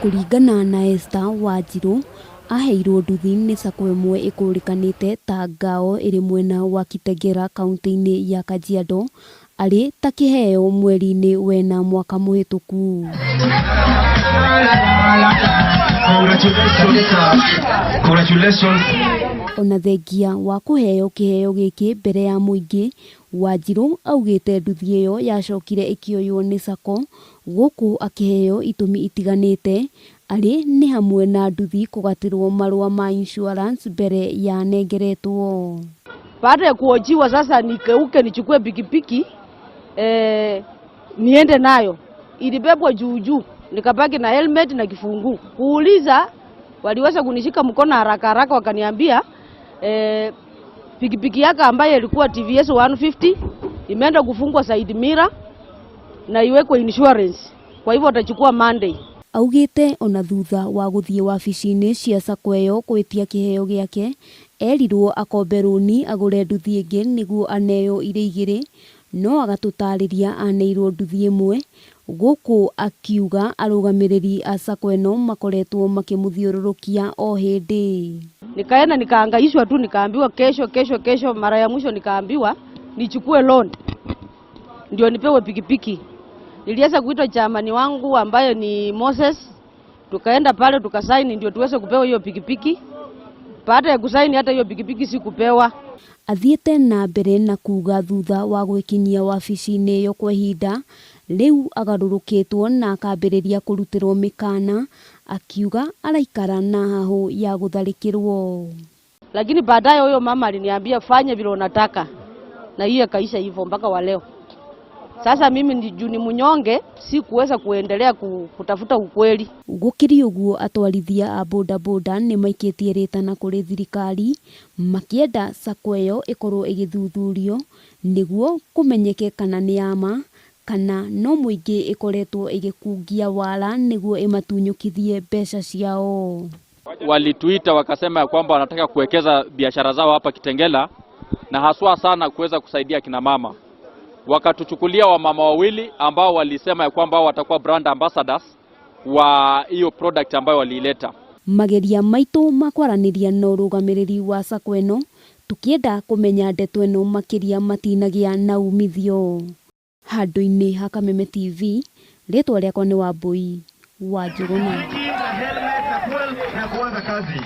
Kũringana na Esther Wanjiru, aheirwo nduthi nĩ SACCO ĩmwe ĩkũrĩkanĩte ta Ngao ĩrĩ mwena wa Kitengela kaunti-inĩ ya Kajiado arĩ ta kĩheo mweri-inĩ wena mwaka mũhĩtũku. Congratulations, congratulations. Ona thengia wa kũheo kĩheo gĩkĩ mbere ya mũingĩ, Wanjiru augĩte nduthi ĩyo yacokire ĩkĩoywo nĩ SACCO gũkũ akĩheo itũmi itiganĩte arĩ nĩ hamwe na nduthi kũgatĩrwo marũa ma insurance mbere ya anengeretwo. Baada ya kuhojiwa sasa, nikeuke nichukue pikipiki niende nayo, ilibebwa juu juu, nikabaki na helmet na kifunguu. Kuuliza, waliweza kunishika mkono haraka haraka, wakaniambia pikipiki yake ambayo ilikuwa TVS 150 imeenda kufungwa side mirror na iwekwe insurance, kwa hivyo watachukua Monday. Augĩte ona thutha wa gũthiĩ wabici-inĩ cia SACCO ĩyo gwĩtia kĩheo gĩake, erirwo akombe rũni agũre nduthi ĩngĩ nĩguo aneo irĩ igĩrĩ, no agatũtarĩria aneirwo nduthi ĩmwe, gũkũ akiuga arũgamĩrĩri a SACCO ĩno makoretwo makĩmũthiũrũrũkia o hĩndĩ. Nikaenda nikaangaishwa tu, nikaambiwa kesho kesho kesho. Mara ya mwisho nikaambiwa nichukue loan ndio nipewe pikipiki. Niliweza kuitwa chairman wangu ambaye ni Moses, tukaenda pale tukasaini ndio tuweze kupewa hiyo pikipiki. Baada ya kusaini hata hiyo pikipiki sikupewa. Athiĩte na mbere na kuga thutha wa gwĩkinyia wabici-inĩ ĩyo kwa ihinda rĩu agarũrũkĩtwo na akambĩrĩria kũrutĩrwo mĩkana, akiuga araikara na hahũ ya gũtharĩkĩrwo. Lakini baadaye huyo mama aliniambia fanye vile unataka, na hiyo ikaisha hivyo mpaka wa leo. Sasa mimi ni juu ni mnyonge, sikuweza kuendelea kutafuta ukweli. Gũkĩrĩ ũguo atwarithia a bodaboda nĩ maikĩtie rĩtana kũrĩ thirikari makĩenda SACCO ĩyo ĩkorwo ĩgĩthuthurio nĩguo kũmenyeke kana nĩ ya ma kana no mũingĩ ĩkoretwo ĩgĩkungia wara nĩguo ĩmatunyũkithie mbeca ciao. Walituita wakasema ya kwamba wanataka kuwekeza biashara zao hapa Kitengela na haswa sana kuweza kusaidia kina mama. Wakatuchukulia wamama wawili ambao walisema ya kwamba watakuwa brand ambassadors wa hiyo product ambayo waliileta. Mageria maitũ ma kwaranĩria na ũrũgamĩrĩri wa SACCO ĩno tũkĩenda kũmenya ndeto ĩno makĩria matinagĩa na umithio. Handũ-inĩ ha Kameme TV, rĩtwa rĩakwa nĩ Wambui wa Njũgũna. Na kuanza kazi.